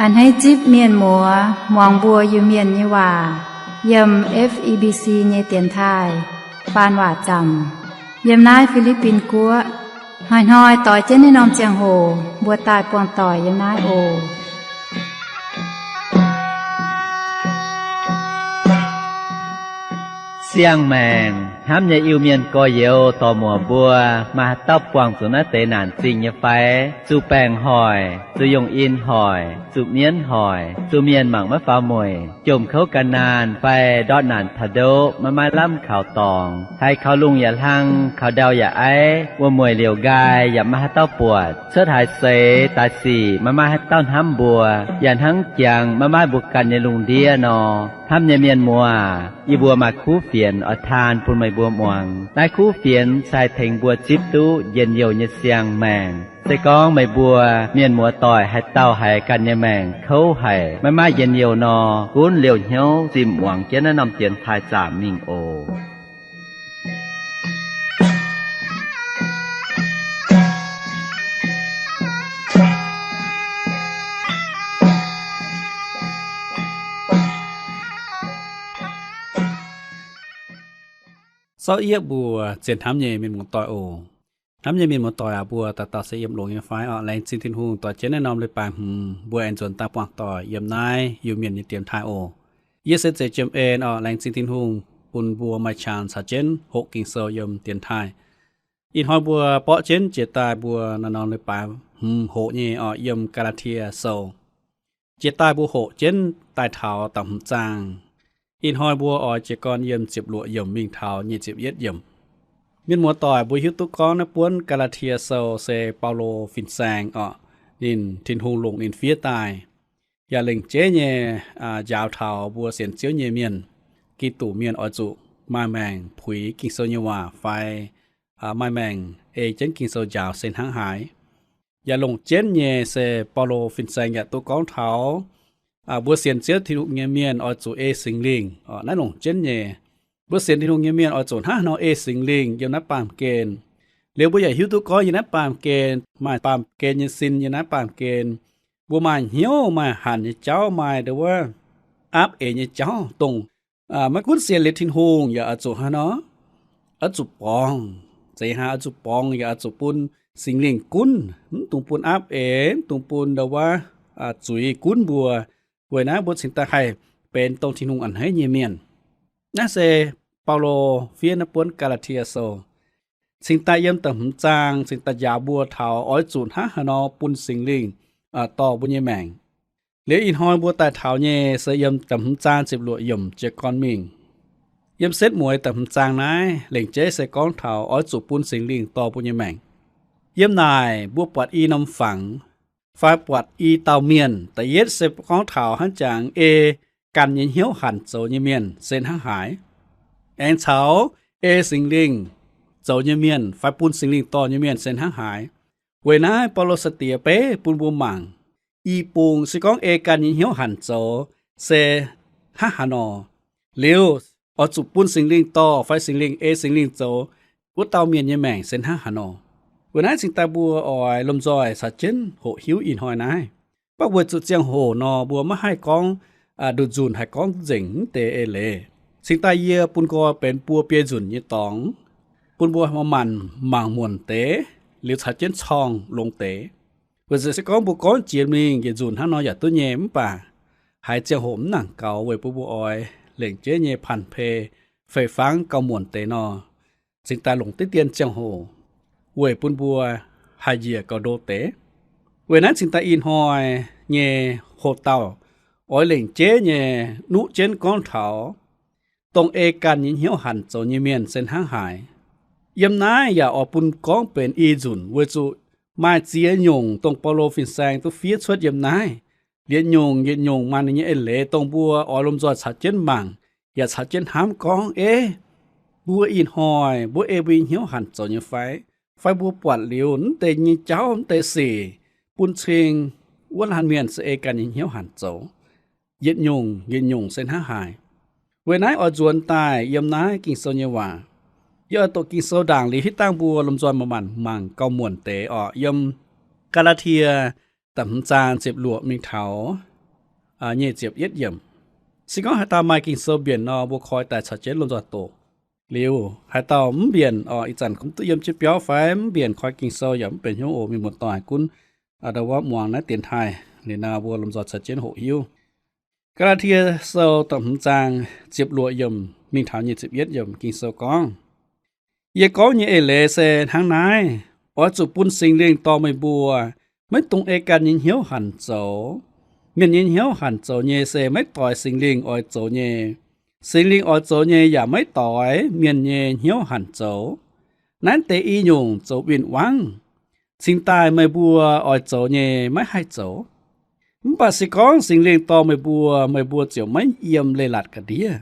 A'hneiv zipv mienh muoz muangx mbuo Iu-Mienh nyei waac yiem F E B C nyei dienx taaih faan waac zaamc yiem naaiv Fi^li^bin Guoqv. Hnoi-hnoi doix jienv naaiv norm ziangh hoc mbuo daaih buangh doic yiem naaiv oc. Siang-maengc hnamv nyei Iu-Mienh gorx-youz dorc-muoc mbuo, maaih haaix dauh buangh zuqc naaiv deix naanc zingh nyei fai? Zuqc baengc hoic, zuqc yungh in hoic, zuqc mienv hoic, zuqc mienh mangc maiv faaux mueic, jomc kouv gan naanh fai ndortv naanc taux ndoqv maiv maaih lamh kaux dorngx, haiz kaux lungh yaac hlang, kaux ndau yaac aiv, wuom-mueic liouc nqaai yaac maiv maaih haaix dauh buatc, cuotv haaix seix daaih sic maiv maaih haaix dauh hnamv mbuo, yaac hnangv jangx maiv maaih mbuo ganh nyei lungh ndiev nor. Hnamv nyei mienh muoz, yie mbuo maaih kuv fienx oix taan bun meih mbuo muangx. Naaiv kuv fienx se haih tengx mbuo zipv duqv njien-youh nyei siang-maengc. Se gorngv meih mbuo mienh muoz-doic haaix dauh haiz ganh nyei maengc kouv haic, maiv maaih njien-youh nor, gunv liouh hnyouv zinh muangx jienv naaiv norm dienx taaih zaamc mingh oc. Sortv yieqv mbuo zien hnamv nyei mienh muoz-doic oc. Hnamv nyei mienh muoz-doic aac, mbuo dauh dauh se yiem longx nyei fai orqc? Laengz zingh Tin-Hungh, doix jienv naaiv norm leiz-baaix hmz mbuo aengx nzuonx daaih buangh doic yiem naaiv Iu-Mienh nyei dienx taaih oc. Yie se Zeiv Jiem En orqc. Laengz zingh Tin-Hungh bun mbuo maaih qangx caux jienv hoqc Ging-Sou yiem dienx taaih. Ih hnoi mbuo borqv jienv jiex daaih mbuo naaiv norm leiz-baaix hmz hoqc nyei orqc, yiem Gaa^laa^tie Sou. Jiex daaih mbuo hoqc jienv daaih taux da'hmz zaang. Ih hnoi mbuo oix jiez gorn yiem ziepc luoqc yiemc mingh taux nyic ziepc yietv yiemc. Mienh muoz-doic, mbuo hiuv duqv gorngv naaiv buonv Gaa^laa^tie Sou se Baulo fin-saeng orqc, ninh, Tin-Hungh longc ninh fiev daaih, yaac lengc jeiv nyei njaaux taux mbuo sienx Ziouv nyei mienh, Giduc mienh oix zuqc maaih maengc puix Ging-Sou nyei waac fai maaih maengc ei jienv Ging-Sou njaaux se hnangv haaix. Yaac longc jienv nyei se Baulo fin-saeng yaac duqv gorngv taux mbuo sienx Ziouv Tin-Hungh nyei mienh oix zuqc ei Singx Lingh. Naaiv longc jienv nyei, mbuo sienx Tin-Hungh nyei mienh oix zuqc hnangv haaix nor ei Singx Lingh yiem naaiv baamh gen. Liuz mbuo yaac hiuv duqv gorngv yiem naaiv baamh gen, maaih baamh gen nyei sin yiem naaiv baamh gen, mbuo maaih hnyouv, maaih hanc nyei jauv, maaih ndau wuov aapv eix nyei jauv, dongh maiv gunv sienx liuz Tin-Hungh yaac oix zuqc hnangv nor, oix zuqc borngz. Zeiz hnangv oix zuqc borngz yaac oix zuqc bun Singx Lingh gunv, mv dungx bun aapv eix, mv dungx bun ndau wuov zuiz gunv mbuo. Weic naaiv mbuo cingx daaih haih benx dongh Tin-Hungh a'hneiv nyei mienh. Naaiv se Baulo fiev naaiv buonv Gaa^laa^tie Sou cingx daaih yiem da'hmz zaang cingx daaih njaaux mbuo taux oix zuqc hnangv haaix nor bun Singx Lingh dorh mbuo nyei maengc. Liuz ih hnoi mbuo daaih taux nyei se yiem da'hmz zaang ziepc luoqc yiemc jiez gorn mingh. Yiem setv mueiz da'hmz zaang naaiv lengc jeiv se gorngv taux oix zuqc bun Singx Lingh dorh mbuo nyei maengc. Yiem naaic mbuo buatc i norm fangx, fai buatc i dauh mienh. Da'yietv se gorngv taux hnangv jangx ei ganh nyei hnyouv hanc zoux nyei mienh se hnangv haaix, aengx caux ei Singx Lingh zoux nyei mienh fai bun Singx Lingh dorh nyei mienh se hnangv haaix. Weic naaiv Baulo sai-diex beiv bun mbuo mangc, i bung se gorngv ei ganh nyei hnyouv hanc zoux se hnangv haaix nor, liuz oix zuqc bun Singx Lingh dorh fai Singx Lingh ei Singx Lingh zoux wuov dauh mienh nyei maengc se hnangv haaix nor. Weic naaiv cingx daaih mbuo oix lomh nzoih caux jienv hoqc hiuv ih hnoi naaiv. Mv baac weic zuqc ziangh hoc nor mbuo maiv haih gorngv nduqc nzunc haih gorngv nzengc mv deix eix leiz. Cingx daaih yie bun nqoi benx buo biei nzunc nyei dorngx, bun mbuo manc-manc mangc muonc deix, liuz caux jienv corng longx deix. Weic zuqc se gorngv mbuo gorngv jiex mingh yietc nzunc hnangv nor yaac duqv nyei, mv baac haiz ziangh hoc mv nangc gaux weic bun mbuo oix lengc jeiv nyei panh pei fei-fangv gauh muonc deix nor, cingx daaih longc diqv dien ziangh hoc weic bun mbuo haih njiec gauh ndo deix. Weic naaiv cingx daaih ih hnoi nyei hoc-dauh oix lengc jeiv nyei nuqv jienv gorngv taux dongh ei ganh nyei hnyouv hanc zoux nyei mienh se hnangv haaix. Yiem naaiv yaac oix bun gorngv benx i nzunc weic zuqc maaih ziex nyungc dongh Baulo fin-saeng duqv fiev cuotv yiem naaiv. Yietc nyungc yietc nyungc maaih ninh nyei eix leiz dongh mbuo oix lomh nzoih caux jienv mangc, yaac caux jienv hnamv gorngv, Ei, mbuo ih hnoi mbuo ei mbuo nyei hnyouv hanc zoux nyei fai? Fai mbuo buatc liuz mv deix nyei jauv, mv deix sic, bun cing wuov laanh mienh se ei ganh nyei hnyouv hanc zoux? Yietc nyungc yietc nyungc se hnangv haaix. Weic naaiv oix nzuonx daaih yiem naaiv Ging-Sou nyei waac. Yie oix doqc Ging-Sou ndaangc liuz hitv dangh mbuo lomh nzoih manc-manc mangc gauh muonc deix orqc. Yiem Gaa^laa^tie da'hmz zaang ziepc luoqc mingh taux nyic ziepc yietv yiemc. Se gorngv haaix dauh maaih Ging-Sou mbienc nor, mbuo koi daaih caux jienv lomh nzoih doqc. Liuz haaix dauh mv mbienc, ih zanc mv duqv yiem jienv biauv fai mv mbienc koi Ging-Sou yaac mv benx hnyouv oc. Mienh muoz-doic, gunv ndo wuov muangx naaiv dienx taaih liuz nor, mbuo lomh nzoih caux jienv hoqc hiuv. Gaa^laa^tie Sou da'hmz zaang ziepc luoqc yiemc mingh taux nyic ziepc yietv yiemc Ging-Sou gorngv, Yie gorngv nyei eix leiz se hnangv naaiv. Oix zuqc bun Singx Lingh dorh meih mbuo, maiv dungx ei ganh nyei hnyouv hanc zoux. Mienh nyei hnyouv hanc zoux nyei se maiv doix Singx Lingh oix zoux nyei. Singx Lingh oix zoux nyei yaac maiv doix mienh nyei hnyouv hanc zoux. Naaiv deix i nyungc zoux win-wangv, cingx daaih meih mbuo oix zoux nyei maiv haih zoux. Mv baac se gorngv Singx Lingh dorh meih mbuo, meih mbuo ziouc maiv yiem leiz-latc ga'ndiev.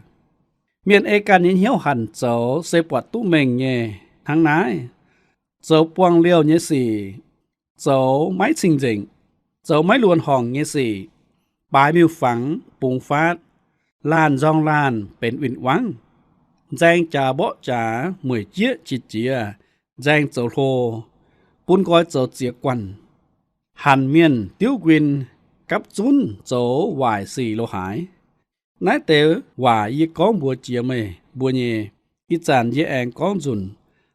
Mienh ei ganh nyei hnyouv hanc zoux se buatc duqv mengh nyei hnangv naaiv: zoux buangh liouh nyei sic, zoux maiv cing-nzengc, zoux maiv luonx horngc nyei sic, baaix miuc-fangx bungx faatv, laanh nzorng laanh benx win-wangv, nzaeng jaax mborqv jaax, mueic jieqv jiex jiex, nzaeng zoux hlo, bun nqoi zoux ziex guanh, hanc mienh diuv nquin, gapv zunv zoux waaic sic lo haaix. Naaiv deix waac yie gorngv mbuox jiex meih mbuo nyei. Ih zanc yie aengx gorngv nzunc,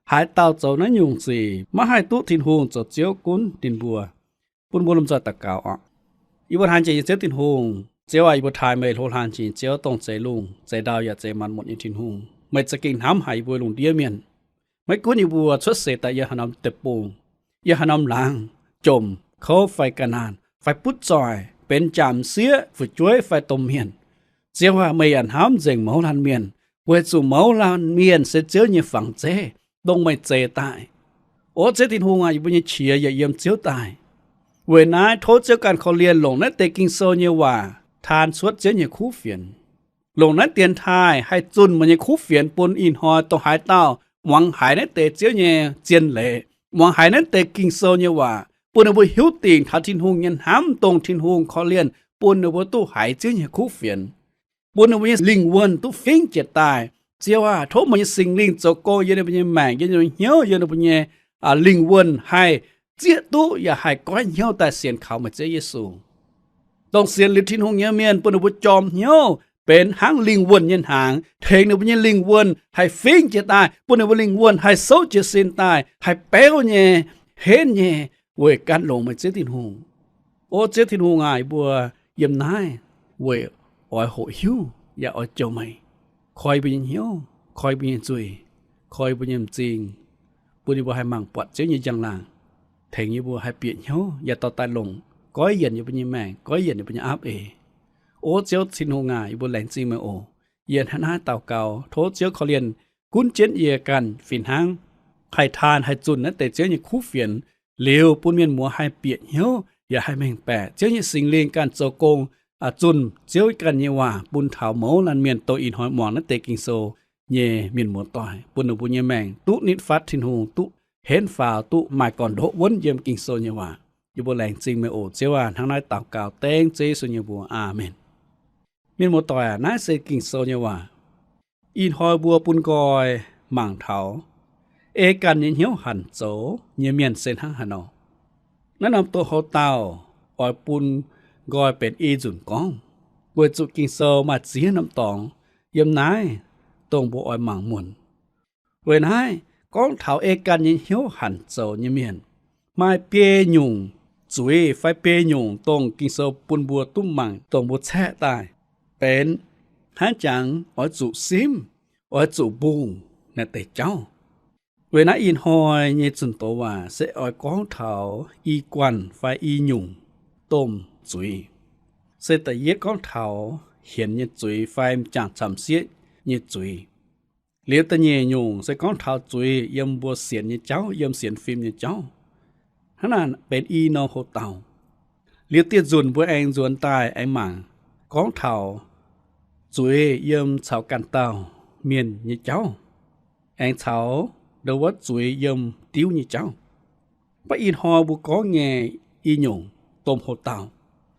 haaix dauh zoux naaiv nyungc sic maiv haih duqv Tin-Hungh zoux Ziouv gunv ninh mbuo. Bun mbuo lomh nzoih daux gaux oc. Yie mbuo hnamv jiex nyei Ziouv Tin-Hungh, Ziouv aac, yie mbuo taaih meih, hlo hlang jiex nyei Ziouv, dongh zeix lungh, zeix ndau yaac zeix maanc muotc nyei Tin-Hungh. Meih za'gengh hnamv haic yie mbuo lungh ndiev mienh. Maiv gunv yie mbuo cuotv seix daaih yiem haaix norm deic-bung, yiem haaix norm laangz, jomc, kouv fai ga'naanh, fai butv zoih, benx jaa m'sieqv, fu'jueiv fai domh mienh, Ziouv aac, meih yaac hnamv nzengc mouz laanh mienh, weic zuqc mouz laanh mienh se Ziouv nyei fangx zeiv, dongh meih zeix daaih. O Ziouv Tin-Hungh aac, yie mbuo nyei qiex yietc yiem Ziouv daaih. Weic naaiv tov Ziouv ganh korv-lienh longc naaiv deix Ging-Sou nyei waac taan cuotv Ziouv nyei kuv fienx. Longc naaiv dienx taaih haih zunh meih nyei kuv fienx bun ih hnoi dongh haaix dauh muangx haiz naaiv deix Ziouv nyei zien leiz, muangx haiz naaiv deix Ging-Sou nyei waac, bun ninh mbuo hiuv dingc taux Tin-Hungh nyei hnamv, dongh Tin-Hungh korv-lienh, bun ninh mbuo duqv haiz Ziouv nyei kuv fienx, bun ninh mbuo nyei lingh wuonh duqv fingx jiez daaih. Ziouv aac, tov meih nyei Singx Lingh zoux gong yiem ninh mbuo nyei maengc, yiem ninh mbuo nyei hnyouv, yiem ninh mbuo nyei lingh wuonh haih zieqv duqv yaac haih goiv hnyouv daaih sienx kaux meih Ziouv Yesu. Dongh sienx liuz Tin-Hungh nyei mienh bun ninh mbuo jorm hnyouv benx hnangv lingh wuonh nyei hnaangx, tengx ninh mbuo nyei lingh wuonh haih fingx jiez daaih, bun ninh mbuo lingh wuonh haih souv jiez sin daaih, haih beuv nyei, henv nyei, weic gan longx meih Ziouv Tin-Hungh. O Ziouv Tin-Hungh aac, yie mbuo yiem naaiv weic oix hoqc hiuv yaac oix jouh meih, koi yie mbuo nyei hnyouv, koi yie mbuo nyei nzuih, koi yie mbuo nyei m'zing, bun yie mbuo haih mangc buatc Ziouv nyei njang-laangc, tengx yie mbuo haih bieqc hnyouv yaac dorh daaih longc, goiv yienc yie mbuo nyei maengc, goiv yienc yie mbuo nyei aapv eix. O Ziouv Tin-Hungh aac, yie mbuo laengz zingh meih oc. Yie hnangv naaiv daux gaux tov Ziouv korv-lienh gunv jienv yie ganh fih hnangv, haih taan haih zunh naaiv deix Ziouv nyei kuv fienx, liuz bun mienh muoz haih bieqc hnyouv yaac haih mengh baeqc Ziouv nyei Singx Lingh ganh zoux gong, zunh Ziouv ganh nyei waac bun taux mouz laanh mienh dongh ih hnoi muangx naaiv deix Ging-Sou nyei mienh muoz-doic, bun ninh mbuo nyei maengc duqv nitv fatv Tin-Hungh, duqv henv faaux, duqv maaih gorn-ndoqv wuonv yiem Ging-Sou nyei waac. Yie mbuo laengz zingh meih oc, Ziouv aac. Hnangv naaiv daux gaux dengv Ziouv Yesu nyei mbuox. Aamen. Mienh muoz-doic aac, naaiv se Ging-Sou nyei waac. Ih hnoi mbuo bun nqoi mangc taux ei ganh nyei hnyouv hanc zoux nyei mienh se hnangv haaix nor. Naaiv norm doqc houv dauh oix bun nqoi benx i nzunc gorngv, weic zuqc Ging-Sou maaih ziex norm dorngx yiem naaiv dongh mbuo oix mangc muonc. Weic naaiv, gorngv taux ei ganh nyei hnyouv hanc zoux nyei mienh, maaih biei nyungc zuiz fai biei nyungc dongh Ging-Sou bun mbuo duqv mangc, dongh mbuo caeqv daaih, benx hnangv jangx oix zuqc simv, oix zuqc mbungh naaiv deix jauv. Weic naaiv ih hnoi nyei zunh doz waac se oix gorngv taux i guanh fai i nyungc domh zuiz. Se da'yietv gorngv taux hienx nyei zuiz fai m'jangc camv-sieqv nyei zuiz. Liuz da'nyeic nyungc se gorngv taux zuiz yiem mbuo sienx nyei jauv, yiem sienx fim nyei jauv. Hnangv naaic benx i norm houv dauh. Liuz dieh nzunc mbuo aengx nzuonx daaih aengx mangc gorngv taux zuiz yiem caux ganh dauh mienh nyei jauv, aengx caux ndo wuov zuiz yiem diuv nyei jauv. Mv baac ih hnoi mbuo gorngv nyei i nyungc domh houv dauh.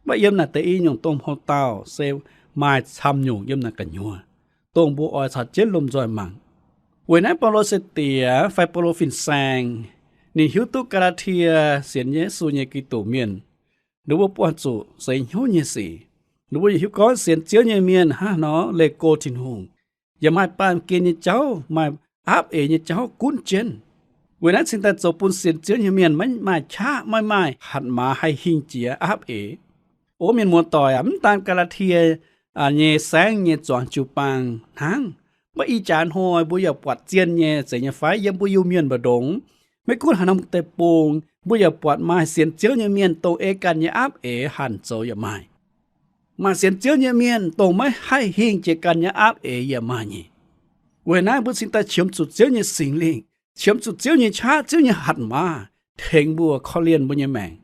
Mv baac yiem naaic deix i nyungc domh houv dauh se maaih camv nyungc yiem naaic gu'nyuoz, dongh mbuo oix caux jienv lomh nzoih mangc. Weic naaiv Baulo se diex fai Baulo fin-saeng, ninh hiuv duqv Gaa^laa^tie sienx Yesu nyei Giduc mienh, ninh mbuo buangh zuqc seix hnyouv nyei sic. Ninh mbuo yaac hiuv gorngv sienx Ziouv nyei mienh hnangv nor leih go Tin-Hungh, yaac maaih baamh gen nyei jauv, maaih aapv eix nyei jauv gunv jienv. Weic naaiv cingx daaih zoux bun sienx Ziouv nyei mienh maiv maaih qaqv, maiv maaih hatc maaz haih hingh jiex aapv eix. O mienh muoz-doic aac, mv daan Gaa^laa^tie nyei saengv nyei zuangx jiu-baang hnangv, mv baac ih jaax hnoi mbuo yaac buatc zien nyei, zeiz nyei fai? Yiem mbuo Iu-Mienh mbu'ndongx, maiv gunv haaix norm deic-bung, mbuo yaac buatc maaih sienx Ziouv nyei mienh dongh ei ganh nyei aapv eix hanc zoux yaac maaih. Maaih sienx Ziouv nyei mienh dongh maiv haih hingh jiex ganh nyei aapv eix yaac maaih nyei. Weic naaiv mbuo cingx daaih qiemx zuqc Ziouv nyei Singx Lingh, qiemx zuqc Ziouv nyei qaqv, Ziouv nyei hatc maaz tengx mbuo, korv-lienh mbuo nyei maengc.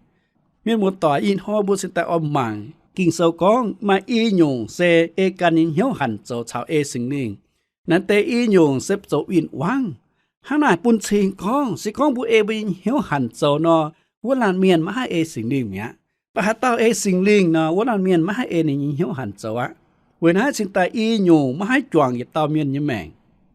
Mienh muoz-doic, ih hnoi mbuo cingx daaih oix mangc Ging-Sou gorngv maaih i nyungc se ei ganh nyei hnyouv hanc zoux caux ei Singx Lingh. Naaiv deix i nyungc se zoux win-wangv. Hnangv naaic bun cing gorngv, se gorngv mbuo ei mbuo nyei hnyouv hanc zoux nor, wuov laanh mienh maiv haih ei Singx Lingh mi'aqv. Mv baac haaix dauh ei Singx Lingh nor, wuov laanh mienh maiv haih ei ninh nyei hnyouv hanc zoux aqv. Weic naaiv cingx daaih i nyungc maiv haih juangc yietc dauh mienh nyei maengc.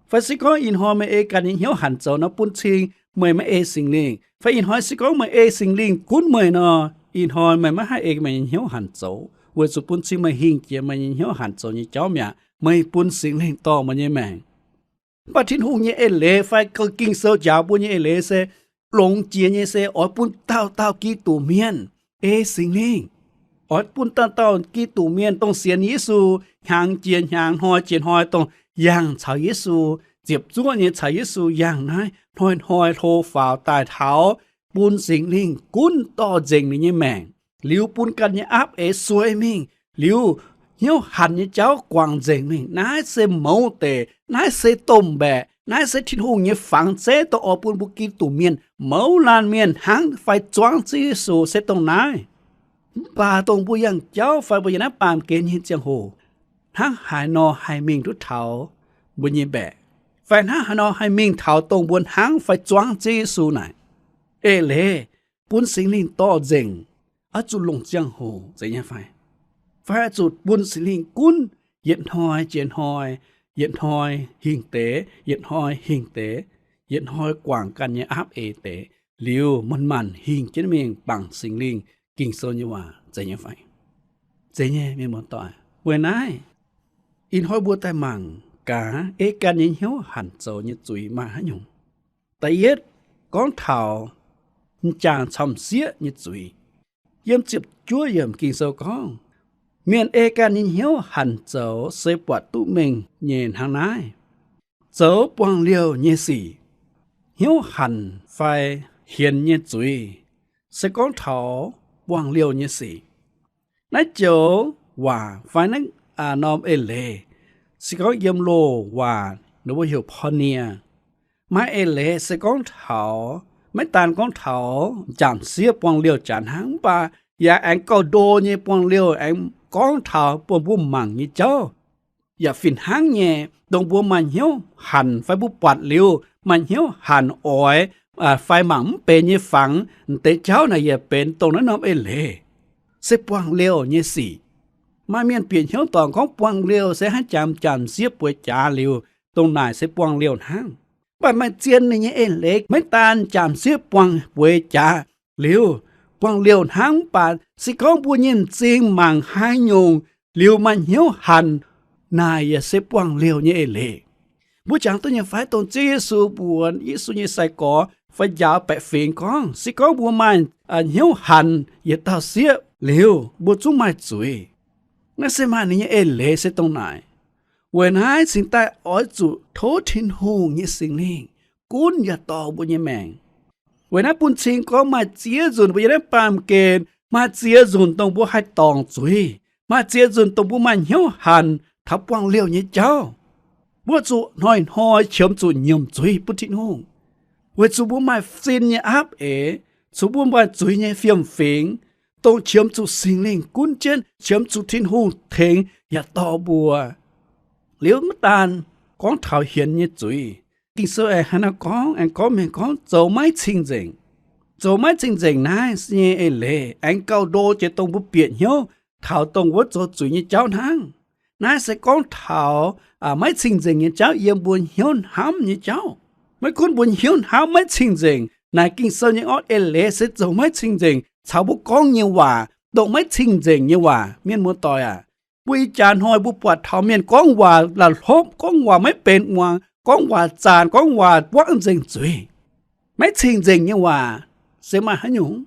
Fai se gorngv ih hnoi meih ei ganh nyei hnyouv hanc zoux nor, bun cing meih maiv ei Singx Lingh. Fai ih hnoi se gorngv meih ei Singx Lingh gunv meih nor, ih hnoi meih maiv haih ei meih nyei hnyouv hanc zoux, weic zuqc bun cing meih hingh jiex meih nyei hnyouv hanc zoux nyei jauv mi'aqv. Meih bun Singx Lingh dorh meih nyei maengc. Mv baac Tin-Hungh nyei eix leiz fai Ging-Sou njaaux mbuo nyei eix leiz se longx jiex nyei se oix bun dauh dauh Giduc mienh ei Singx Lingh. Oix bun dauh dauh Giduc mienh dongh sienx Yesu hnyangx jiex hnyangx, hnoi jiex hnoi, dongh yangh caux Yesu, ziepc zuoqv nyei caux Yesu yangh naaiv, hnoi-hnoi hlo faaux daaih taux bun Singx Lingh gunv dorh nzengc ninh nyei maengc, liuz bun ganh nyei aapv eix suei mingh, liuz hnyouv hanc nyei jauv guangc nzengc mingh. Naaiv se mouz deix, naaiv se domh mbaeqc, naaiv se Tin-Hungh nyei fangx zeiv dongh oix bun mbuo Giduc mienh mouz laanh mienh hnangv fai zuangv Ziouv Yesu se dongh naaiv. Mv baac dongh mbuo yangh jauv fai mbuo yiem naaiv baamh gen nyei ziangh hoc, hnangv haaix nor haih mingh duqv taux mbuo nyei mbaeqc, fai hnangv haaix nor haih mingh taux dongh mbuo hnangv fai zuangv Ziouv Yesu naaic? Eix leiz bun Singx Lingh dorh nzengc, oix zuqc longc ziangh hoc zeiz nyei fai? Fai oix zuqc bun Singx Lingh gunv yietc hnoi jiex hnoi, yietc hnoi hingh deix, yietc hnoi hingh deix, yietc hnoi guangc ganh nyei aapv eix deix, liuz manc-manc hingh jienv mingh bangc Singx Lingh Ging-Sou nyei waac zeiz nyei fai? Zeiz nyei, mienh muoz-doic. Weic naaiv, ih hnoi mbuo daaih mangc gaax ei ganh nyei hnyouv hanc zoux nyei zuiz maaih haaix nyungc. Da'yietv, gorngv taux m'jangc camv-sieqv nyei zuiz. Yiem ziepc juov yiemc Ging-Sou gorngv, mienh ei ganh nyei hnyouv hanc zoux se buatc duqv mengh nyei hnangv naaiv: zoux buangh liouh nyei sic. Hnyouv hanc fai hienx nyei zuiz se gorngv taux buangh liouh nyei sic. Naaiv joux waac fai naaiv norm eix leiz se gorngv yiem loz-waac ninh mbuo heuc porneer. Maaih eix leiz se gorngv taux, maiv daan gorngv taux m'jangc camv-sieqv buangh liouh jaax hnangv, mv baac yaac aengx gauh ndo nyei buangh liouh aengx gorngv taux bun mbuo mangc nyei jauv. Yaac fih hnangv nyei, dongh mbuo maaih hnyouv hanc fai mbuo buatc liuz maaih hnyouv hanc oix fai mangc mv benx nyei fangx, deix jauv naaic yaac benx dongh naaiv norm eix leiz, se buangh liouh nyei sic. Maaih mienh bieqc hnyouv dorngc gorngv buangh liouh se hnangv jangx m'jangc camv-sieqv bueix jaax liuz, dongh naaic se buangh liouh hnangv. Mv baac maaih zien ninh nyei eix leiz, maiv daan m'jangc camv-sieqv buangh bueix jaax liuz, buangh liouh hnangv, mv baac se gorngv mbuo nyei m'zing mangc haaix nyungc liuz maaih hnyouv hanc, naaic yaac se buangh liouh nyei eix leiz. Mbuo jangx duqv nyei fai dongh Ziouv Yesu mbuox Yesu nyei sai-gorx fai njaaux baeqc fingx gorngv, se gorngv mbuo maaih hnyouv hanc yietc dauh sieqv liuz, mbuo zungv maaih zuiz. Naaiv se maaih ninh nyei eix leiz se dongh naaic. Weic naaiv cingx daaih oix zuqc tov Tin-Hungh nyei Singx Lingh gunv yaac dorh mbuo nyei maengc. Weic naaiv bun cing gorngv maaih ziex nzunc mbuo yiem naaiv baamh gen, maaih ziex nzunc dongh mbuo haih dorngc zuiz, maaih ziex nzunc dongh mbuo maaih hnyouv hanc taux buangh liouh nyei jauv. Mbuo zuqc hnoi-hnoi qiemx zuqc nyiemc zuiz bun Tin-Hungh, weic zuqc mbuo maaih sin nyei aapv eix, zuqc mbuo maaih zuiz nyei fiem-fingx, dongh qiemx zuqc Singx Lingh gunv jienv, qiemx zuqc Tin-Hungh tengx yaac dorh mbuo. Liuz maiv daan gorngv taux hienx nyei zuiz, Ging-Sou aengx haaix nor gorngv, aengx gorngv mengh gorngv zoux maiv cing-nzengc. Zoux maiv cing-nzengc naaiv nyei eix leiz aengx gauh ndo jiex dongh mbuo bieqc hnyouv taux dongh wuov zoux zuiz nyei jauv hnangv. Naaiv se gorngv taux maiv cing-nzengc nyei jauv yiem mbuo hnyouv hnamv nyei jauv. Maiv gunv mbuo hnyouv hnamv maiv cing-nzengc, naaic Ging-Sou nyei orqv eix leiz se zoux maiv cing-nzengc caux mbuo gorngv nyei waac dongh maiv cing-nzengc nyei waac. Mienh muoz-doic aac, Mbuo ih jaax hnoi mbuo buatc taux mienh gorngv waac la'hlopv, gorngv waac maiv benx muangx, gorngv waac zaanc, gorngv waac buangv nzengc zuiz, maiv cing-nzengc nyei waac se maaih haaix nyungc?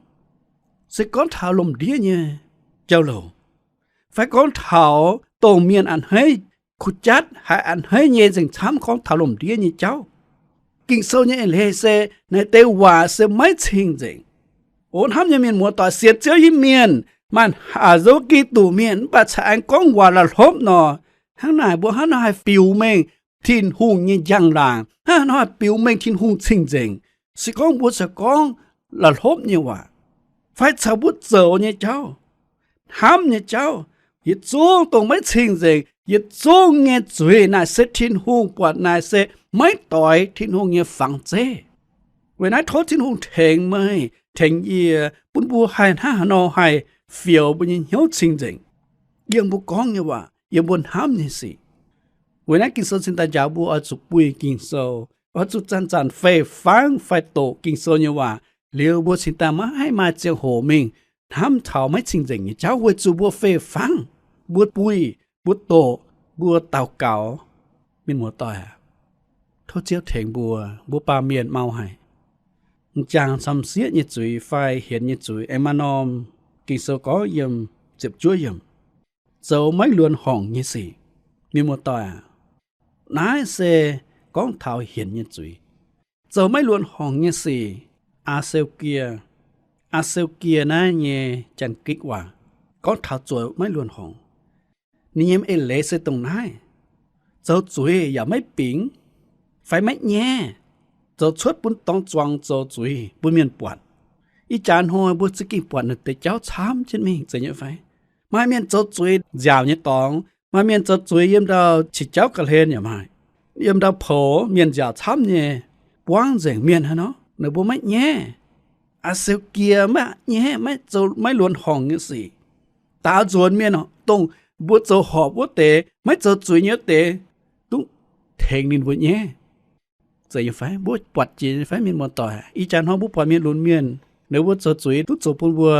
Se gorngv taux lomh ndiev nyei jauv-louc, fai gorngv taux dongh mienh a'hneiv kuh jatv haiz a'hneiv nyei nzengc camv gorngv taux lomh ndiev nyei jauv. Ging-Sou nyei eix leiz se naaiv deix waac se maiv cing-nzengc. O hnamv nyei mienh muoz-doic, sienx Ziouv nyei mienh, maaih haaix nzou Giduc mienh mv baac caux aengx gorngv waac la'hlopv nor, hnangv naaic mbuo hnangv nor haih biux mengh Tin-Hungh nyei njang-laangc, hnangv nor haih biux mengh Tin-Hungh cing-nzengc. Se gorngv mbuo caux gorngv la'hlopv nyei waac, fai caux mbuo zoux nyei jauv, hnamv nyei jauv, yietc zungv dongh maiv cing-nzengc, yietc zungv nyei zuiz naaic se Tin-Hungh buatc naaic se maiv doix Tin-Hungh nyei fangx zeiv. Weic naaiv tov Tin-Hungh tengx meih, tengx yie, bun mbuo haih hnangv haaix nor haih fioux mbuo nyei hnyouv cing-nzengc yiem mbuo gorngv nyei waac, yiem mbuo hnamv nyei sic. Weic naaiv Ging-Sou cingx daaih njaaux mbuo oix zuqc buih Ging-Sou, oix zuqc zanc-zanc fei-fangv fai doqc Ging-Sou nyei waac, liuz mbuo cingx daaih maiv maaih ziangh hoc mingh hnamv taux maiv cing-nzengc nyei jauv, weic zuqc mbuo fei-fangv, mbuo buih, mbuo doqc, mbuo daux gaux. Mienh muoz-doic aac, tov Ziouv tengx mbuo, mbuo baamh mienh mau haic, m'jangc camv-sieqv nyei zuiz fai hienx nyei zuiz aengx maaih norm. Ging-Sou gorngv yiem ziepc juov yiemc, zoux maiv luonx horngc nyei sic. Mienh muoz-doic aac, naaiv se gorngv taux hienx nyei zuiz, zoux maiv luonx horngc nyei sic. Aa^seu^gie, Aa^seu^gie naaiv nyei Janx-Gikc waac gorngv taux zoux maiv luonx horngc. Ninh nyei eix leiz se dongh naaiv: zoux zuiz yaac maiv bingx fai maiv nyaiv, zoux cuotv bun dorng zuangx zoux zuiz bun mienh buatc. Ih jaax hnoi mbuo za'gengh buatc naaiv deix jauv camv jienv mingh, zeiz nyei fai? Maaih mienh zoux zuiz nziaauc nyei dorngx, maaih mienh zoux zuiz yiem ndau qiex jauv ga'hlen yaac maaih, yiem ndau poux mienh nziaauc camv nyei, buangv nzengc mienh hnangv nor, ninh mbuo maiv nyaiv. Aa^seu^gie maiv nyaiv, maiv zoux maiv luonx horngc nyei sic. Daaux nzuonx mienh, dongh mbuo zoux horpc wuov deix, maiv zoux zuiz nyei wuov deix, duqv tengx ninh mbuo nyaiv. Zeiz nyei fai? Mbuo buatc jiex nyei fai, mienh muoz-doic? Ih jaax hnoi mbuo buatc mienh lunx mienh, ninh mbuo zoux zuiz duqv zoux bun mbuo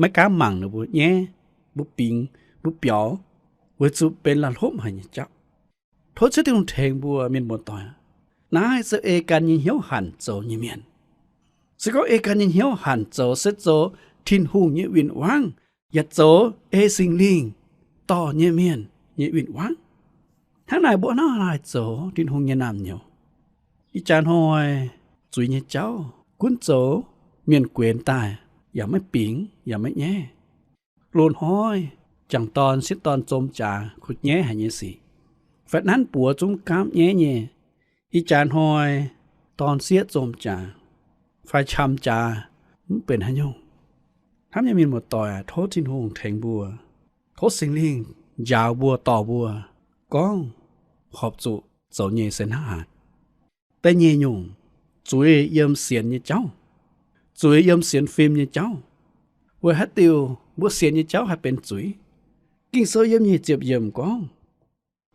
maiv gaamv mangc ninh mbuo nyaiv, mbuo bingx, mbuo biaux, weic zuqc benx la'hlopv haic nyei jauv. Tov Ziouv Tin-Hungh tengx mbuo, mienh muoz-doic. Naaiv se ei gan nyei hnyouv hanc zoux nyei mienh. Se gorngv ei gan nyei hnyouv hanc zoux se zoux Tin-Hungh nyei win-wangv, yaac zoux ei Singx Lingh dorh nyei mienh nyei win-wangv. Hnangv naaic mbuo hnangv haaix zoux Tin-Hungh nyei naamh nyouz? Ih jaax hnoi zuiz nyei jauv gunv zoux mienh guenx daaih yaac maiv bingx yaac maiv nyaiv. Loz-hnoi jangc dorn sieqv dorn zom jaax kuh nyaiv haic nyei sic, fai nanv buoz zungv gaamv nyaiv nyei. Ih jaax hnoi dorn sieqv zom jaax fai qam jaax mv benx haaix nyungc. Hnamv nyei mienh muoz-doic, tov Tin-Hungh tengx mbuo. Tov Singx Lingh njaaux mbuo, dorh mbuo gorngv horpc zuqc zoux nyei se hnangv haaix. Da'nyeic nyungc, zuiz yiem sienx nyei jauv. Zuiz yiem sienx fim nyei jauv. Weic haaix diuc mbuo sienx nyei jauv haih benx zuiz? Ging-Sou yiem nyic ziepc yiemc gorngv,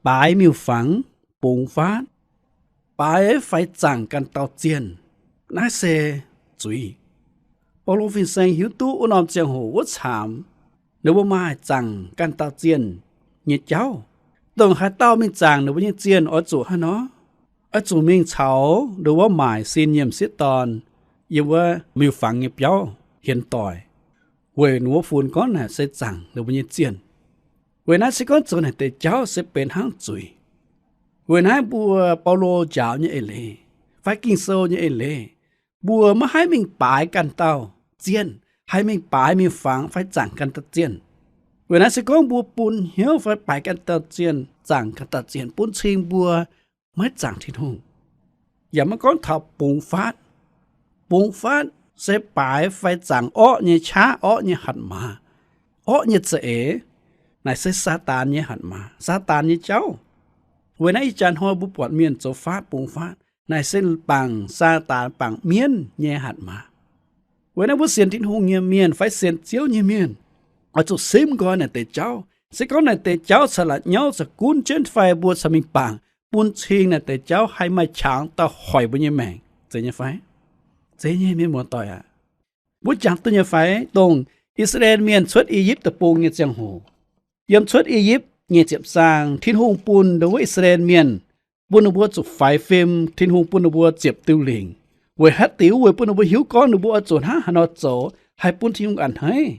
baaix miuc-fangx, bungx faatv, baaix fai zaangc ganh dauh zienh, naaiv se zuiz. Baulo fin-saeng hiuv duqv wuov norm ziangh hoc wuov caamx ninh mbuo maaih zaangc ganh dauh zienh nyei jauv. Dongh haaix dauh mingh zaangc ninh mbuo nyei zienh oix zuqc haaix nor? Oix zuqc mingh caux ninh wuov maaic sin nyiemc sieqv dorn yiem wuov miuc-fangx nyei biauv hienx doic, weic ninh wuov funx gorngv naaic se zaangc ninh mbuo nyei zienh. Weic naaiv se gorngv zoux naaic deix jauv se benx hnangv zuiz. Weic naaiv mbuo Baulo njaaux nyei eix leiz fai Ging-Sou nyei eix leiz, mbuo maiv haih mingh baaix ganh dauh zienh, haih mingh baaix miuc-fangx fai zaangc ganh dauh zienh. Weic naaiv se gorngv mbuo bun hnyouv fai baaix ganh dauh zienh, zaangc ganh dauh zienh bun cing mbuo maiv zaangc Tin-Hungh, yaac maiv gorngv taux bungx faatv. Bungx faatv se baaix fai zaangc orqv nyei qaqv, orqv nyei hatc maaz, orqv nyei za'eix. Naaic se Saadaan nyei hatc maaz, Saadaan nyei jauv. Weic naaiv ih jaax hnoi mbuo buatc mienh zoux faatv bungx faatv, naaic se bangc Saadaan, bangc mienv nyei hatc maaz. Weic naaiv mbuo sienx Tin-Hungh nyei mienh fai sienx Ziouv nyei mienh oix zuqc simv nqoi naaic deix jauv. Se gorngv naaic deix jauv caux la'nyauv caux gunv jienv fai mbuo caux mingh bangc, bun cing naaic deix jauv haih maaih qangx daaih hoic mbuo nyei maengc, zeiz nyei fai? Zeiz nyei, mienh muoz-doic aac. Mbuo jangx duqv nyei fai, dongh I^saa^laa^en Mienh cuotv I^yipv Deic-Bung nyei ziangh hoc, yiem cuotv I^yipv nyic ziepc zaang, Tin-Hungh bun ndongc wuov I^saa^laa^en Mienh, bun ninh mbuo zuqc faix fim. Tin-Hungh bun ninh mbuo ziepc diuh lingc. Weic haaix diuc? Weic bun ninh mbuo hiuv gorngv ninh mbuo oix zuqc hnangv haaix nor zoux haih bun Tin-Hungh a'hneiv.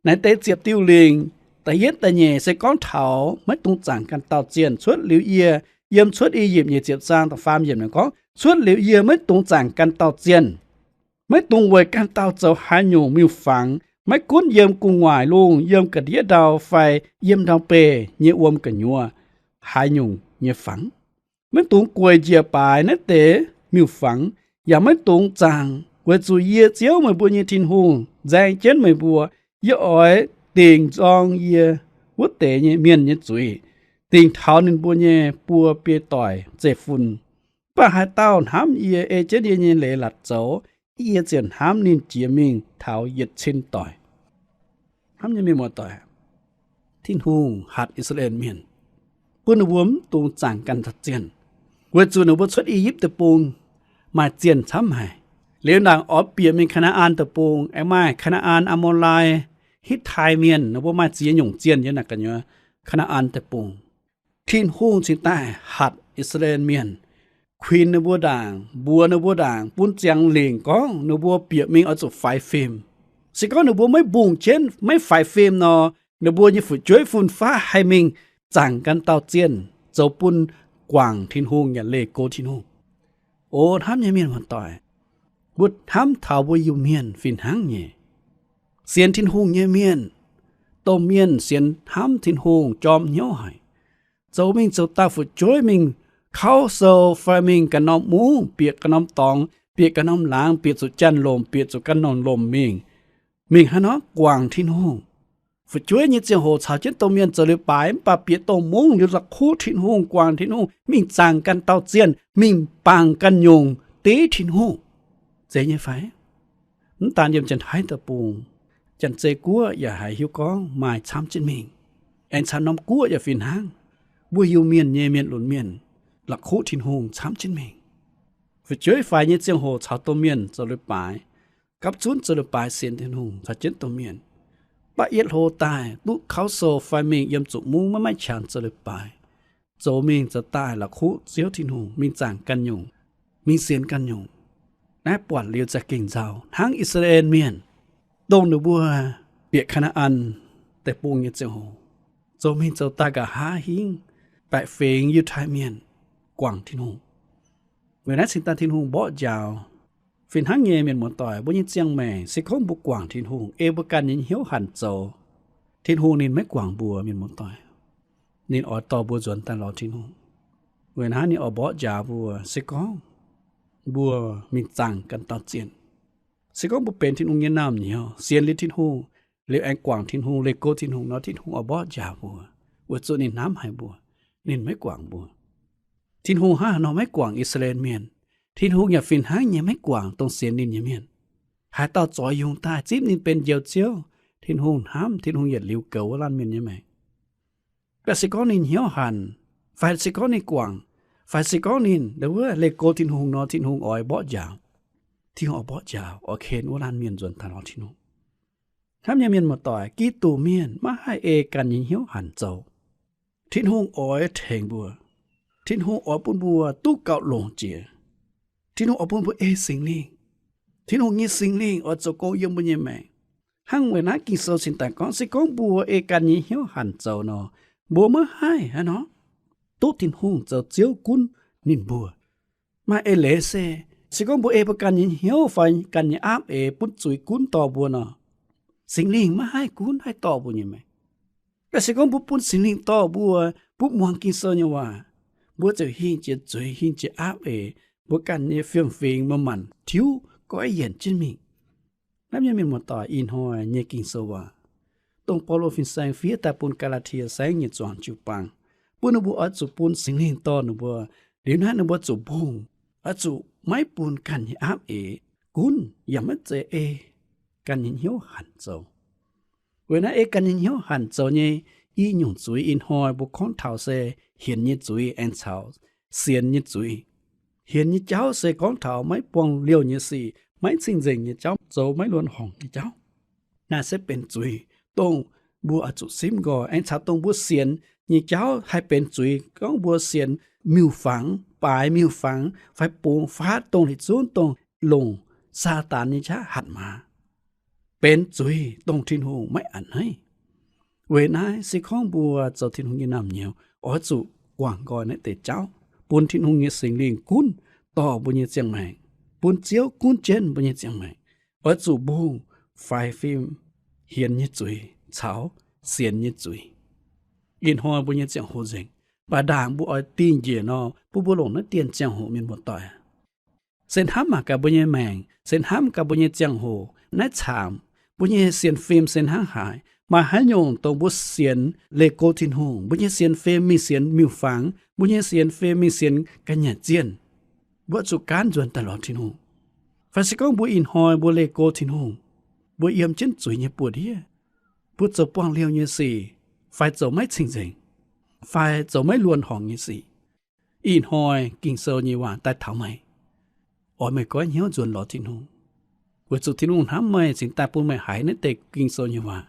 Naaiv deix ziepc diuh lingc da'yietv da'nyeic se gorngv taux maiv dungx zaangc ganh dauh zienh. Cuotv liuz yie, yiem Cuotv I^yipv nyic ziepc zaang da'faam yiemc ninh gorngv, cuotv liuz yie maiv dungx zaangc ganh dauh zienh. Maiv dungx weic ganh dauh zoux haaix nyungc miuc-fangx, maiv gunv yiem gu'nguaaic lungh, yiem ga'ndiev ndau, fai yiem ndau-beih nyei wuom gu'nyuoz haaix nyungc nyei fangx. Maiv dungx gueic njiec baaix naaiv deix miuc-fangx, yaac maiv dungx zaangc, weic zuqc yie, Ziouv, meih mbuo nyei Tin-Hungh, nzaeng jienv meih mbuo. Yie oix dingc nzorng yie wuov deix nyei mienh nyei zuiz, dingc taux ninh mbuo nyei buo biei doic zeiv-fun. Mv baac haaix dauh hnamv yie, ei jienv yie nyei leiz-latc zoux, yie ziouc hnamv ninh jiex mingh taux yietc cin doic. Hnamv nyei mienh muoz-doic, Tin-Hungh hatc I^saa^laa^en Mienh, bun ninh mbuo mv dungx zaangc ganh dauh zienh, weic zuqc ninh mbuo cuotv I^yipv Deic-Bung maaih zienh camv haic. Liuz ndaangc oix bieqc mingh Kaa^naa^an Deic-Bung, aengx maaih Kaa^naa^an, Aa^mo^lai, Hitv^tai Mienh, ninh mbuo maaih ziex nyungc zienh yiem naaic gu'nyuoz Kaa^naa^an Deic-Bung. Tin-Hungh cingx daaih hatc I^saa^laa^en Mienh, kuinx ninh mbuo ndaangc, mbuox ninh mbuo ndaangc, bun ziangx lingc gorngv ninh mbuo bieqc mingh oix zuqc faix fim. Se gorngv ninh mbuo maiv mbungh jienv, maiv faix fim nor, ninh mbuo nyei fu'jueiv fun-faqv haih mingh zaangc ganh dauh zienh zoux bun guangc Tin-Hungh yaac leih go Tin-Hungh. O hnamv nyei mienh muoz-doic, mbuo hnamv taux mbuo Iu-Mienh fih hnangv nyei. Sienx Tin-Hungh nyei mienh, domh mienh sienx hnamv Tin-Hungh jorm hnyouv haic, zoux mingh zoux daaih fu'jueiv mingh kauv sou fai mingh ganh norm mungv, bieqc ganh norm dorngx, bieqc ganh norm laangz, bieqc zuqc janx-lomc, bieqc zuqc ganh norm lomc mingh, mingh haaix nor guangc Tin-Hungh. Fu'jueiv nyei ziangh hoc caux jienv domh mienh zoux leiz-baaix, mv baac bieqc dongh mungv liuz la'kuqv Tin-Hungh, guangc Tin-Hungh, mingh zaangc ganh dauh zienh, mingh bangc ganh nyungc div Tin-Hungh. Zeiz nyei fai? Mv daan yiem Janx-Taiv Deic-Bung, Janx-Zei Guoqv yaac haiz hiuv gorngv maaih camv jienv mingh. Aengx caux norm guoqv yaac fih hnangv. Mbuo Iu-Mienh nyei mienh lunx mienh la'kuqv Tin-Hungh camv jienv mingh. Fu'jueiv faix nyei ziangh hoc caux domh mienh zoux leiz-baaix, gapv zunv zoux leiz-baaix sienx Tin-Hungh caux jienv domh mienh. Mv baac yietc hlo daaih duqv kauv sou fai mingh yiem zuqc mungv maiv maaih qangx zoux leiz-baaix, zoux mingh zoux daaih la'kuqv Ziouv Tin-Hungh, mingh zaangc ganh nyungc, mingh sienx ganh nyungc. Naaiv buatc liuz za'gengh nzauh hnangv I^saa^laa^en Mienh, dongh ninh mbuo bieqc Kaa^naa^an Deic-Bung nyei ziangh hoc, zoux mingh zoux daaih nqa'haav hingv baeqc fingx Yiutai Mienh guangc Tin-Hungh. Weic naaiv cingx daaih Tin-Hungh mborqv njaaux. Fih hnangv nyei, mienh muoz-doic, mbuo nyei ziangh maengc se gorngv mbuo guangc Tin-Hungh, ei mbuo ganh nyei hnyouv hanc zoux, Tin-Hungh ninh maiv guangc mbuo, mienh muoz-doic. Ninh oix dorh mbuo nzuonx daaih lorz Tin-Hungh. Weic naaiv ninh oix mborqv njaaux mbuo, se gorngv mbuo mingh zaangc ganh dauh zienh, se gorngv mbuo benx Tin-Hungh nyei naamh nyouz, sienx liuz Tin-Hungh, liuz aengx guangc Tin-Hungh, leih go Tin-Hungh nor, Tin-Hungh oix mborqv njaaux mbuo, weic zuqc ninh hnamv haic mbuo, ninh maiv guangc mbuo. Tin-Hungh hnangv haaix nor maiv guangc I^saa^laa^en Mienh, Tin-Hungh yaac fih hnangv nyei maiv guangc dongh sienx ninh nyei mienh. Haaix dauh zoix yungz daaih zipv ninh benx Njoux Ziouv, Tin-Hungh hnamv, Tin-Hungh yietc liuz goux wuov laanh mienh nyei maengc. Mv baac se gorngv ninh hnyouv hanc, fai se gorngv ninh guangc, fai se gorngv ninh wuov leih go Tin-Hungh nor, Tin-Hungh oix mborqv njaaux. Tin-Hungh oix mborqv njaaux, oix ken wuov laanh mienh nzuonx daaih lorz Tin-Hungh. Hnamv nyei mienh muoz-doic, Giduc mienh maiv haih ei ganh nyei hnyouv hanc zoux. Tin-Hungh oix tengx mbuo. Tin-Hungh oix bun mbuo duqv gauh longx jiex. Tin-Hungh oix bun mbuo ei Singx Lingh. Tin-Hungh nyei Singx Lingh oix zoux gong yiem mbuo nyei maengc. Hnangv weic naaiv Ging-Sou cingx daaih gorngv, se gorngv mbuo ei ganh nyei hnyouv hanc zoux nor, mbuo maiv haih haaix nor duqv Tin-Hungh zoux Ziouv gunv ninh mbuo. Maaih eix leiz se, se gorngv mbuo ei mbuo ganh nyei hnyouv fai ganh nyei aapv eix bun zuiz gunv dorh mbuo nor, Singx Lingh maiv haih gunv haih dorh mbuo nyei maengc. Mv baac se gorngv mbuo bun Singx Lingh dorh mbuo, mbuo muangx Ging-Sou nyei waac, mbuo ziouc hingh jiex zuiz, hingh jiex aapv eix, mbuo ganh nyei fiem-fingx maiv maanc tiuv goiv yienc jienv mingh. Hnamv nyei mienh muoz-doic, ih hnoi nyei Ging-Sou waac, dongh Baulo fin-saeng fiev daaih bun Gaa^laa^tie Saengv nyei zuangx jiu-baang, bun ninh mbuo oix zuqc bun Singx Lingh dorh ninh mbuo. Liuz naaiv ninh mbuo zuqc mbungh, oix zuqc maiv bun ganh nyei aapv eix gunv yaac maiv zeiz ei ganh nyei hnyouv hanc zoux. Weic naaiv ei ganh nyei hnyouv hanc zoux nyei i nyungc zuiz ih hnoi mbuo gorngv taux se hienx nyei zuiz aengx caux sienx nyei zuiz. Hienx nyei jauv se gorngv taux maiv buangh liouh nyei sic, maiv cing-nzengc nyei jauv, zoux maiv luonx horngc nyei jauv. Naaiv se benx zuiz, dongh mbuo oix zuqc simv nqoi, aengx caux dongh mbuo sienx nyei jauv haih benx zuiz gorngv mbuo sienx miuc-fangx, baaix miuc-fangx fai bungx faatv dongh leiz zunv dongh longc Saadaan nyei qaqv hatc maaz, benx zuiz dongh Tin-Hungh maiv a'hneiv. Weic naaiv se gorngv mbuo zoux Tin-Hungh nyei naamh nyouz oix zuqc guangc nqoi naaiv deix jauv, bun Tin-Hungh nyei Singx Lingh gunv dorh mbuo nyei ziangh maengc, bun Ziouv gunv jienv mbuo nyei ziangh maengc. Oix zuqc mbungh faix fim hienx nyei zuiz caux sienx nyei zuiz. Ih hnoi mbuo nyei ziangh hoc nzengc, mv baac ndaangc mbuo oix dingh njiec nor, bun mbuo longc naaiv dienh ziangh hoc, mienh muoz-doic. Se hnamv mangc gaax mbuo nyei maengc, se hnamv gaax mbuo nyei ziangh hoc naaiv caamc, mbuo nyei sienx fim se hnangv haaix. Maaih haaix nyungc dongh mbuo sienx leih go Tin-Hungh, mbuo nyei sienx fim mingh sienx miuc-fangx, mbuo nyei sienx fim mingh sienx ga'nyiec zienh, mbuo zuqc gaanv nzuonx daaih lorz Tin-Hungh. Fai se gorngv mbuo ih hnoi mbuo leih go Tin-Hungh, mbuo yiem jienv zuiz nyei buoz-ndiev, mbuo zoux buangh liouh nyei sic, fai zoux maiv cing-nzengc, fai zoux maiv luonx horngc nyei sic, ih hnoi Ging-Sou nyei waac daaih taux meih, oix meih goiv hnyouv nzuonx lorz Tin-Hungh, weic zuqc Tin-Hungh hnamv meih cingx daaih bun meih haiz naaiv deix Ging-Sou nyei waac.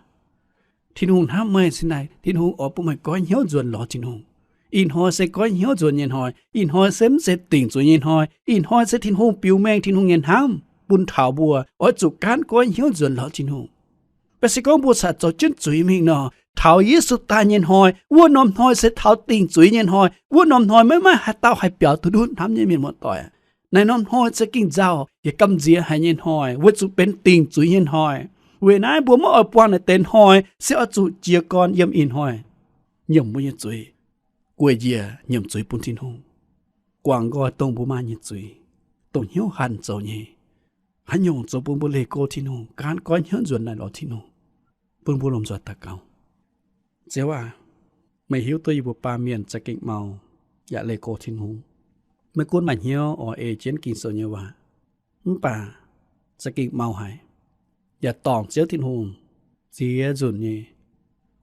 Tin-Hungh hnamv meih cingx daaih, Tin-Hungh oix bun meih goiv hnyouv nzuonx lorz Tin-Hungh. Ih hnoi se goiv hnyouv nzuonx nyei hnoi. Ih hnoi se mv zeiz dingc zuiz nyei hnoi. Ih hnoi se Tin-Hungh biux mengh Tin-Hungh nyei hnamv bun taux mbuo oix zuqc gaanv goiv hnyouv nzuonx lorz Tin-Hungh. Mv baac se gorngv mbuo cingx zoux jienv zuiz mingh nor, taux Yesu daaih nyei hnoi, wuov norm hnoi se taux dingc zuiz nyei hnoi. Wuov norm hnoi maiv maaih haaix dauh haih biaux duqv ndutv hnamv nyei, mienh muoz-doic. Naaiv norm hnoi za'gengh nzauh yaac gamh nziex haic nyei hnoi, weic zuqc benx dingc zuiz nyei hnoi. Weic naaiv mbuo maiv oix buangh naaiv deix hnoi, se oix zuqc jiez gorn yiem ih hnoi nyiemc mbuo nyei zuiz, gueic njiec nyiemc zuiz bun Tin-Hungh, guangc nqoi dongh mbuo maaih nyei zuiz, dongh hnyouv hanc zoux nyei. Haaix nyungc zoux bun mbuo leih go Tin-Hungh, gaanv goiv hnyouv nzuonx daaih lorz Tin-Hungh? Bun mbuo lomh nzoih daux gaux. Ziouv aac, meih hiuv duqv yie mbuo baamh mienh za'gengh mau yaac leih go Tin-Hungh. Maiv gunv maaih hnyouv oix ei jienv Ging-Sou nyei waac, mv baac za'gengh mau haic, yaac dorngc Ziouv Tin-Hungh ziex nzunc nyei.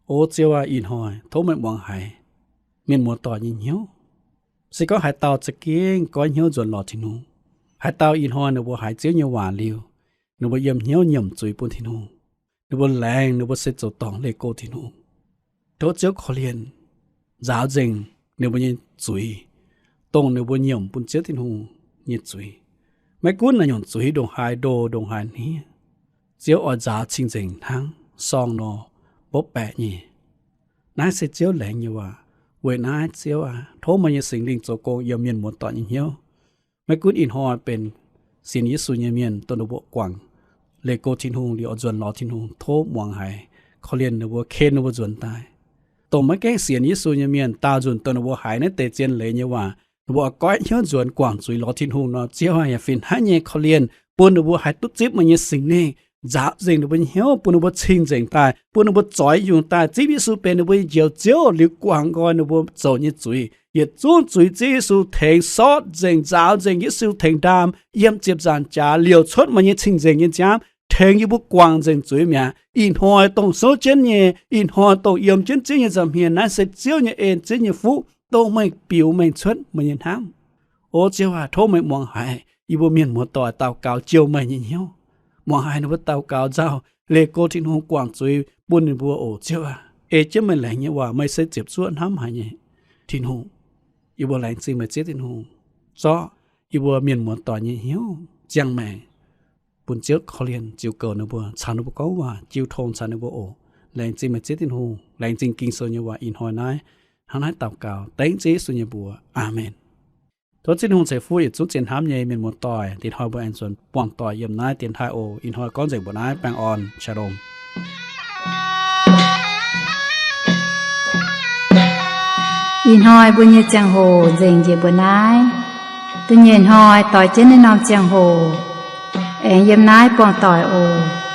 O Ziouv aac, ih hnoi tov meih muangx haiz mienh muoz-doic nyei hnyouv. Se gorngv haaix dauh za'gengh goiv hnyouv nzuonx lorz Tin-Hungh, haaix dauh ih hnoi ninh mbuo haiz Ziouv nyei waac liuz, ninh mbuo yiem hnyouv nyiemc zuiz bun Tin-Hungh, ninh mbuo laengz ninh mbuo se zoux dorngc leih go Tin-Hungh. Tov Ziouv korv-lienh nzaaux nzengc ninh mbuo nyei zuiz, dongh ninh mbuo nyiemc bun Ziouv Tin-Hungh nyei zuiz. Maiv gunv naaiv nyungc zuiz ndongc haaix ndo ndongc haaix hniev, Ziouv oix nzaaux cing-nzengc hnangv sorng nor, mbopv baeqc nyei. Naaiv se Ziouv laengz nyei waac. Weic naaiv Ziouv aac, tov meih nyei Singx Lingh zoux gong yiem mienh muoz-doic nyei hnyouv. Maiv gunv ih hnoi benx sienx Yesu nyei mienh dongh ninh mbuo guangc leih go Tin-Hungh liuz oix nzuonx lorz Tin-Hungh, tov muangx haiz korv-lienh ninh mbuo, ken ninh mbuo nzuonx daaih. Dongh maiv gaengh sienx Yesu nyei mienh daauh nzunc dongh ninh mbuo haiz naaiv deix zien leiz nyei waac, ninh mbuo oix goiv hnyouv nzuonx guangc zuiz lorz Tin-Hungh nor, Ziouv aac, yaac fih hnangv nyei korv-lienh bun ninh mbuo haih duqv zipv meih nyei Singx Lingh, nzaaux nzengc ninh mbuo nyei hnyouv, bun ninh mbuo cing-nzengc daaih, bun ninh mbuo zoix nyungc daaih zipv Yesu benx ninh mbuo nyei Njoux Ziouv liuz guangc nqoi ninh mbuo zoux nyei zuiz. Yietc zungv zuiz Ziouv Yesu tengx sortv nzengc, nzaaux nzengc, Yesu tengx ndaam yiem ziepc nzaangc jaax liouc cuotv meih nyei cing-nzengc nyei nziaamv, tengx yie mbuo guangc nzengc zuiz mi'aqv. Ih hnoi dongh souv jienv nyei, ih hnoi dongh yiem jienv Ziouv nyei nza'hmien, naaiv se Ziouv nyei en, Ziouv nyei fuqv, dongh meih biux mengh cuotv meih nyei hnamv. O Ziouv aac, tov meih muangx haiz yie mbuo mienh muoz-doic daux gaux jouh meih nyei hnyouv. Muangx haiz ninh mbuo daux gaux nzauh, leih go Tin-Hungh guangc zuiz bun ninh mbuo oc. Ziouv aac, ei jienv meih laengz nyei waac, meih se ziepc zuoqv hnamv haic nyei Tin-Hungh. Yie mbuo laengz zingh meih Ziouv Tin-Hungh, zorqv yie mbuo mienh muoz-doic nyei hnyouv, ziangh maengc, bun Ziouv korv-lienh ziux goux ninh mbuo, caux ninh mbuo gorngv waac, jiu tong caux ninh mbuo oc. Laengz zingh meih Ziouv Tin-Hungh, laengz zingh Ging-Sou nyei waac ih hnoi naaiv. Hnangv naaiv daux gaux dengv Ziouv Yesu nyei mbuox. Aamen. Tov Ziouv Tin-Hungh ceix fuqv yietc zungv zien hnamv nyei mienh muoz-doic. Dingc hnoi mbuo aengx nzuonx buangh doic yiem naaiv dienx taaih oc. Ih hnoi gorngv nzengc mbuoqc naaiv, baengh orn, Shalom. Ih hnoi mbuo nyei ziangh hoc nzengc njiec mbuoqc naaiv. Da'nyeic hnoi doix jienv naaiv norm ziangh hoc aengx yiem naaiv buangh doic oc.